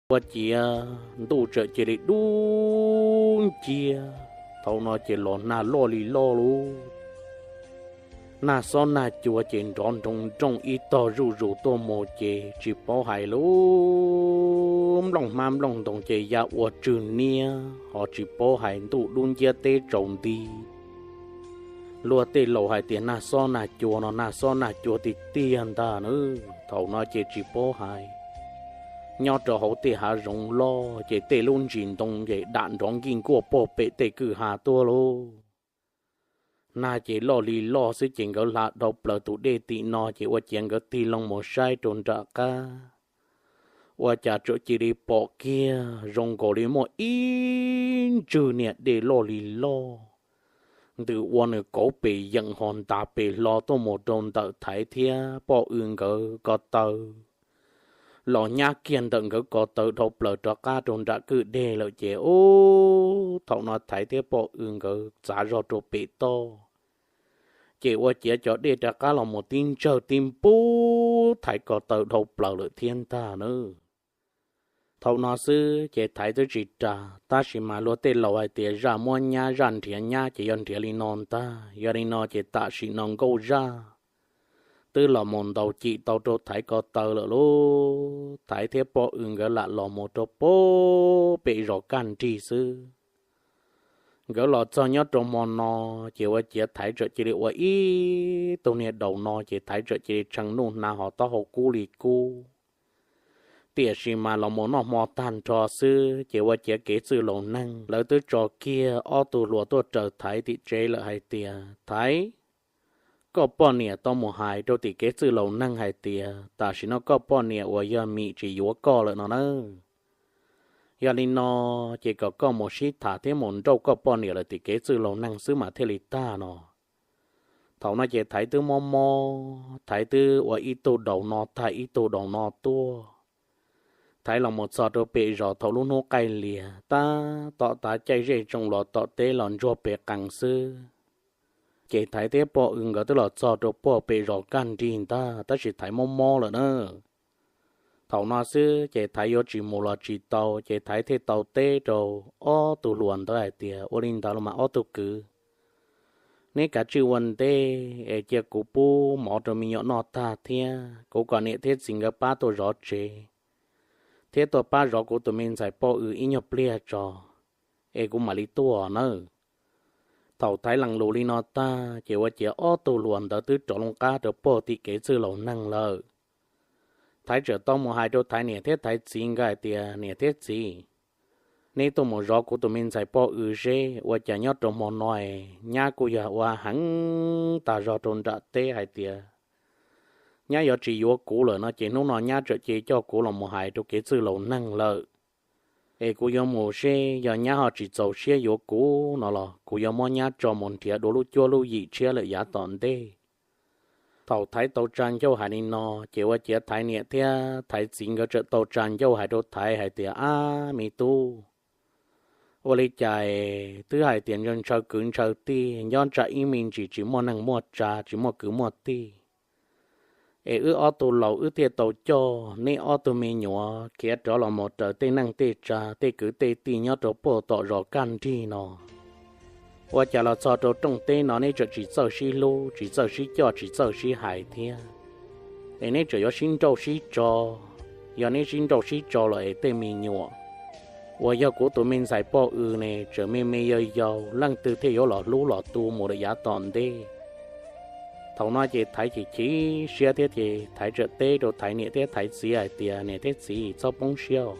Ua ciav ntuj txawm cia li dub nciab, thaum no ces los nag loj li loj lauj. Nag xob nag cua ces nrov nroo nrooj ib tog zuj zus tuaj mus ces tsis paub hais lauj, nplooj hmab nplooj ntoos ces ya ua tsw niab ho tsis paub hais, ntuj dub nciab teb tsaus nti. Luag tej laus hais tias nag xob nag cua no nag xob nag cua tiag tiag ntag na. Thaum no ces tsis paub hais, nyob rau hauv tej hav zoov loj ces tej lub ntsis ntoo ces dam nrov nkij nkuaj pog pem tej kwj ha tuaj lauj. Nag ces loj li loj xwb ces nkawd hla dhau plaws tus dej tim no ces ua ciav nkawd tig loo mus saib rau nram qab, ua cas txawm cia li pom kiag zoo nkaus li muaj ib ntswg niag dej loj li loj ntws ua nws kauv pes yeem ho ntas pes hlo tuaj mus rau ntawm Thaiv thiab poj W nkawd ko taw, los nyab kiag ntawm nkawd ko taw dhau plaws rov qab rau nram kwj deg lawm ces ub, thaum no Thaiv thiab poj W nkawd txav zog rau pem toj, ces ua ciav cov dej rov qab los mus tib ntsawj tib npub Thaiv ko taw dhau plaws lawm thiab ntag na. Thaum no xwb ces Thaiv twb tsis ras, tab sis mas luag tej laus hais tias zaj muab nyab zaj nrhiav nyab ces yog nrhiav li no ntag. Yog li no ces tam sim no nkauj zaj twb los mus ntaus cim tau rau Thaiv ko taw lawm lauj. Thaiv thiab poj W nkawd lam los mus rau pem zos kaj nrig xwb. Nkawd los txog nyob rau hmo no, ces ua ciav Thaiv txawm cia li ua ib tug niag daus no ces Thaiv txawm cia li tshee nuj hnav ho taub hau kub li kub. Tiam sis mas los mus noj hmo tag nrho xwb ces ua ciav kev txwj laus neeg lawv twb tso kiag ob tug hluas tuaj raws Thaiv tim tsev lawm hais tias, Thaiv, koj poj niam tau mus hais rau tim kev txwj laus neeg hais tias tam sim no koj poj niam uas yog Mim tsis yuav koj lawm no na. Yog li no ces kom koj mus sib tham thiab mus nrauj koj poj niam lawm tim kev txwj laus neeg xwb mas thiaj li tag no. Thaum no ces Thaiv twb mob mob, Thaiv twb ua ib tug daus no tag ib tug daus no tuaj. Thaiv los mus txog rau pem zos thaum lub hnub qaij lias tab tom tav caij zej tsoo los tom teb los ntsuag pes qees xwb. Ces Thaiv thiab poj W nkawd twb los txog rau puag pem zos kaj nrig ntag, tab sis Thaiv mob mob lawm na. Thaum no xwb ces Thaiv yuav tsis mus los tsis tau, ces Thaiv thiaj tau teb rau ob tug hluas ntawd hais tias, Ua li ntawd los mas ob tug kwv, neb kav tsij ua ntej es cia kuv pub mov rau me nyuam noj tag thiab kuv kom niam thiab txiv nkawd pab tuaj zov tsev thiab tuaj pab zov kuv tus me ntxhais poj W ib nyuag pliag tso es kuv mam li tuaj nawb. Thaum Thaiv lees lus li no tag ces ua ciav ob tug hluas ntawd twb rov loo qab rau puag tim kev txwj laus neeg lawm. Thaiv txawm tau mus hais rau Thaiv niam thiab Thaiv txiv nkawd hais tias, Niam thiab txiv, neb tuaj mus zov kuv tus me ntxhais poj W seb ua cas nyob rau hmo no es nyab kuj yog ua heev tag zog rau nram teb hais tias nyab yuav tsis yuav kuv lawm no ces hnub no nyab txawm cia coj kuv los mus hais rau kev txwj laus neeg lawm. Es kuv yuav mus seb yog nyab ho tsis txaus siab yuav kuv no los kuv yuav muab nyab tso mus nrhiav dua lub cuab lub yim tshiab lawm yav tom ntej. Thaum Thaiv tau tsa ncauj hais li no ces ua ciav Thaiv niam thiab Thaiv txiv nkawd txawm tau tsa ncauj hais rau Thaiv hais tias, Ab me tub, ua li cas twb hais tias ntshaw kwv ntshaw tij, nyob tsam ib me ntsis tsis muaj neeg muaj tsa tsis muaj kwv muaj tij, es wb ob tug laus wb thiaj tau coj neb ob tug me nyuam khiav rov los mus raws tej neej tej tsa tej kwv tej tij nyob rau puag tom zos kaj nrig no. Ua cas los txog rau rooj teb no neb txawm tsis txawj sib hlub tsis txawj sib coj tsis txawj sib hais thiab, es neb txawm yuav sib nrauj sib tso. Yog neb sib nrauj sib tso los es tej me nyuam uas yog kuv tus me ntxhais poj W ne txawm me me yau yau leej twg thiaj yuav los hlub los tu mus lawm yav tom ntej. Thaum no ces Thaiv chim chim siab thiab ces Thaiv txawm teb rau Thaiv niam thiab Thaiv txiv hais tias, Niam thiab txiv, txhob poob siab os.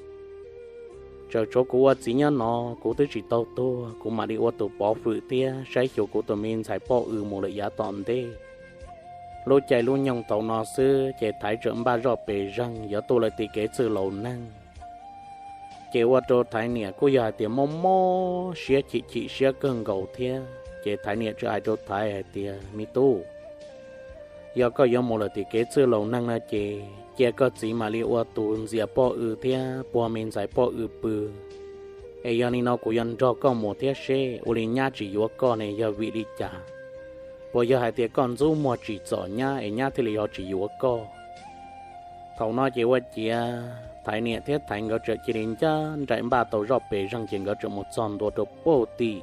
Txawm tshuav kuv ua txiv nyob no kuv twb tsis tau tuag, kuv mam li ua tus pov hwm thiab saib xyuas kuv tus me ntxhais poj W mus lawm yav tom ntej. Lub caij lub nyoog thaum no xwb ces Thaiv txawm npaj zoj pes zeeg yuav tuaj lawm tim kev txwj laus neeg. Ces ua rau Thaiv niam kuj yog hais tias mob mob siab chim chim siab kawg nkaus thiab ces Thaiv niam txawm hais rau Thaiv hais tias, Me tub, yog koj yuav mus lawm tim kev txwj laus neeg no ces cia koj txiv mam li ua tus ntxias poj W thiab puag me ntxhais poj W pw. Es yog li no kuv yuav nrog koj mus thiab seb ua li nyab tsis yuav koj ne yog vim li cas? Puas yog hais tias koj ntxub muag tsim txom nyab es nyab thiaj li ho tsis yuav koj? Thaum no ces ua ciav Thaiv niam thiab Thaiv nkawd txawm cia li ncaj nraim npaj tau zoj pes zeeg ces nkawd txawm mus txog ntua rau puag tim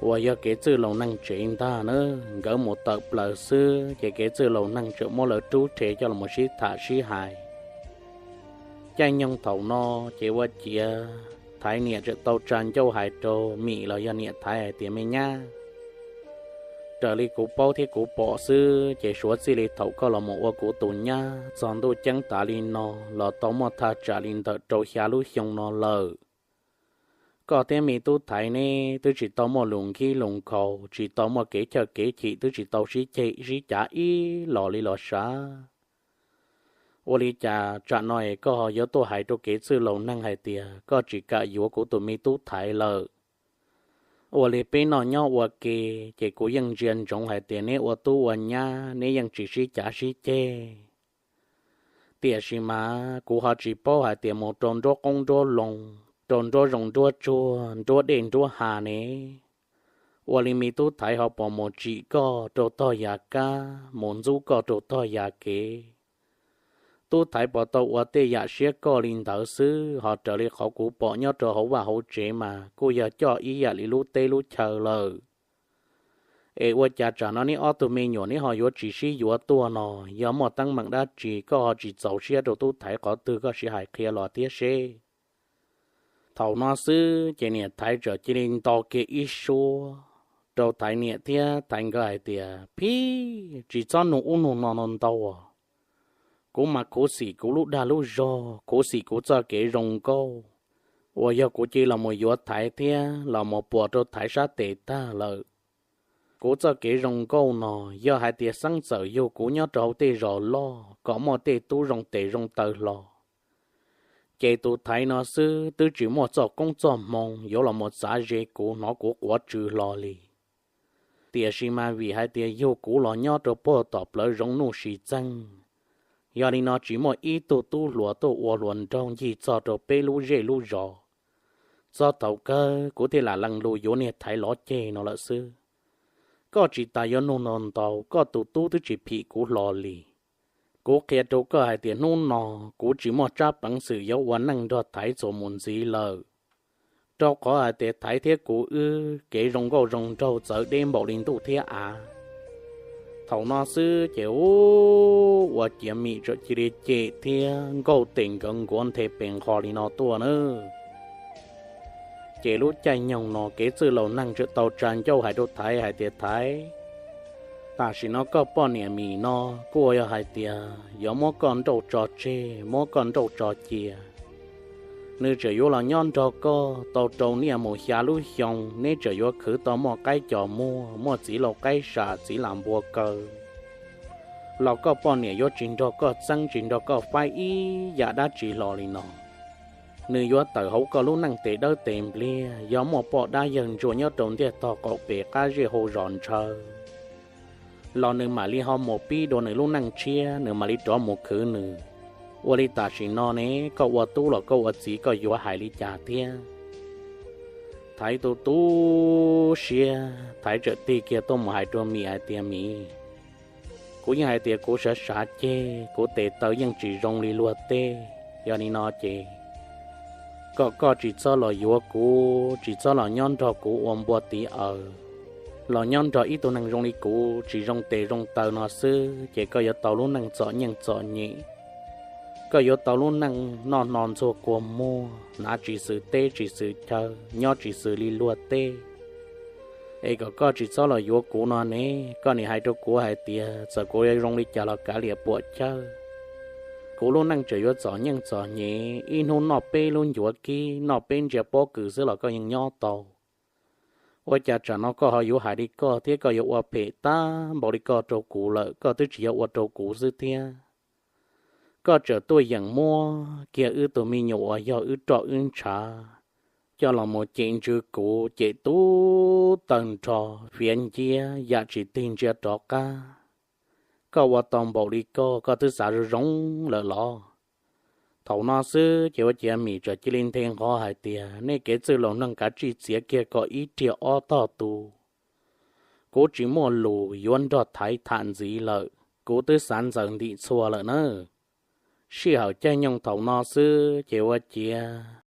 uas yog kev txwj laus neeg tsev ntag na. Nkawd mus tawm plaws xwb ces kev txwj laus neeg txawm muab lawv rub rhe coj los sib tham sib hais. Caij nyoog thaum no ces ua ciav Thaiv niam txawm tau tsa ncauj hais rau Mim los yog niam Thaiv hais tias, Me nyab, raws li kuv paub thiab kuv pom xwb ces suav txij li thaum koj los mus ua kuv tus nyab txog ntuj ceeb tas li no los tau muaj thaj tsam li ntawm rau xya lub xyoo no lawm. Koj thiab me tub Thaiv neb twb tsis tau muaj lus nkib lus nkhaus, tsis tau muaj kev chawj kev chim, twb tsis tau sib ceg sib cav ib los li los sav. Ua li cas tsam no es koj ho yuav tuaj hais rau kev txwj laus neeg hais tias koj tsis kam yuav kuv tus me tub Thaiv lawm? Ua li peb noj nyob ua ke ces kuv yeej ntsia ntsoov hais tias neb ua tub ua nyab neb yeej tsis sib cav sib ceg. Tiam sis mas kuv ho tsis paub hais tias mus rau nruab qoob nruab loo, rau nruab zoo nruab tsuag, nruab dej nruab hav ne, ua li me tub Thaiv ho puas mus tsim koj rau tog yav kab, mus ntxub koj rau tog yav kev. Tub Thaiv puas tau ua tej yam siab koj li ntawd xwb, ho raws li qhov kuv pom nyob rau hauv vaj hauv tsev mas kuj yog coj ib yam li lub teb lub chaw lawm. Es ua cas tsam no neb ob tug me nyuam neb ho yuav tsis sib yuav tuaj no? Yog muaj teeb meem dab tsi koj ho tsis txaus siab rau tub Thaiv qhov twg, koj sim hais qhia los thiab seb. Thaum no xwb ces niam Thaiv txawm cia li nto kiag ib suab rau Thaiv niam thiab Thaiv nkawd hais tias, Phib, tsis txhob nug ub nug no ntau. Kuv mas khuv xim kuv lub dag lub zog, khuv xim kuv txoj kev zoo nkauj uas yog kuv cia li los mus yuav Thaiv thiab los mus puas rau Thaiv sab tes tag lawm. Kuv txoj kev zoo nkauj no, yog hais tias xeeb txawm yug kuv nyob rau hauv tej zos loj kom muaj tej tub zoo tes zoo taw hlo, ces tus Thaiv no xwb twb tsis muaj txoj koob txoj hmoo yuav los mus txav ze kuv hnov kuv quav tsw hlo li. Tiam sis mas vim hais tias yug kuv los nyob rau puag tom plawv zoov nuj sis txeeg, yog li no tsis muaj ib tug tub hluas tuaj ua hluas nraug ncig txog rau peb lub zej lub zos. Txog thaum kawg kuv thiaj lam lees lus yuav niag Thaiv lov ceg no lawm xwb. Koj tsis tas yuav nug no ntau, koj tus tub twb tsis phim kuv hlo li. Kuv qhia rau koj hais tias hnub no kuv tsis muaj tsab peev xwm yuav ua neej nrog Thaiv txuas mus ntxiv lawm, rau qhov hais tias Thaiv thiab kuv wb kev zoo nkauj zoo nraug txawv deb npaum li ntuj thiab av. Thaum no xwb ces ua ciav Mim txawm cia li cem thiab nkauj tes nkawd nkuav nthe pes nqho li no tuaj na. Ces lub caij nyoog no kev txwj laus neeg txawm tau tsa ncauj hais rau Thaiv hais tias, Thaiv, tam sim no koj poj niam Mim no kuj yog hais tias yuav muab koj nrauj tso tseg, muab koj nrauj tso cia. Nws tseem yuav los nyob nrog koj tau rau niaj mus xya lub xyoo, neb tseem yuav khwv tau muaj qaib cos muag, muaj txiv laus qaib sam, txiv las npua kaw los koj poj niam yuav tsis nrog koj txeeb, tsis nrog koj faib ib yam dab tsi hlo li no. Nws yuav tawm hauv koj lub neej tes dawb tes npliag, yog muaj poj dab yawg ntsuag nyob rau ntiaj tog qaum pes qab zej hauv zos ntshaw los nws mam li ho mus pib dua nws lub neej tshiab, nws mam li rov mus khwv nws. Ua li tam sim no ne, koj ua tub los koj ua txiv koj yuav hais li cas thiab? Thaiv tu tu siab, Thaiv txawm tig kiag tuaj mus hais rau Mim hais tias, Mim, kuv yeej hais tias kuv sav sav ceg, kuv tes taw yeej tsis zoo li luag tej. Yog li no ces kom koj tsis txhob los yuav kuv, tsis txhob los nyob nrog kuv ua npua tiv aws, los nyob nrog ib tug neeg zoo li kuv tsis zoo tes zoo taw no xwb ces koj yuav tau lub neej txom nyem txom nyem. Koj yuav tau lub neej noj hno ntxuag kua muag, hnav tsis xws teb tsis xws chaw, nyob tsis xws li luag tej. Es kom koj tsis txhob los yuav kuv no ne, koj nim hais rau kuv hais tias txawm kuv zoo li cas los kav liam puam chawj. Kuv lub neej tseem yuav txom nyem txom nyem, ib hnub noj peb lub ncuav kib, noj peb ntsia pob kws xwb los koj yeej nyob tau. Ua cas tsam no koj ho yuav hais li koj thiab koj yuav ua phem tag npaum li koj rau kuv lawm, koj twb tsis yog ua rau kuv xwb thiab. Koj tseem tuaj yeem muab kiag wb tug me nyuam uas yog wb roj wb ntshav coj los mus cem ntsws kuv, cem tub taw nrho, fiav nciab yam tsis tig ntsia rov qab. Koj ua tau npaum li koj, koj twb xav zoo zoo lawm los? Thaum no xwb ces ua ciav Mim txawm cia li nthe nqho hais tias, Nej kev txwj laus neeg kav tsij txiav kiag kom ib riag ob tog tu. Kuv tsis muaj lus yuav nrog Thaiv tham ntxiv lawm, kuv twb xav ntxaws ntim txhua lawm na. Sij hawm caij nyoog thaum no xwb ces ua ciav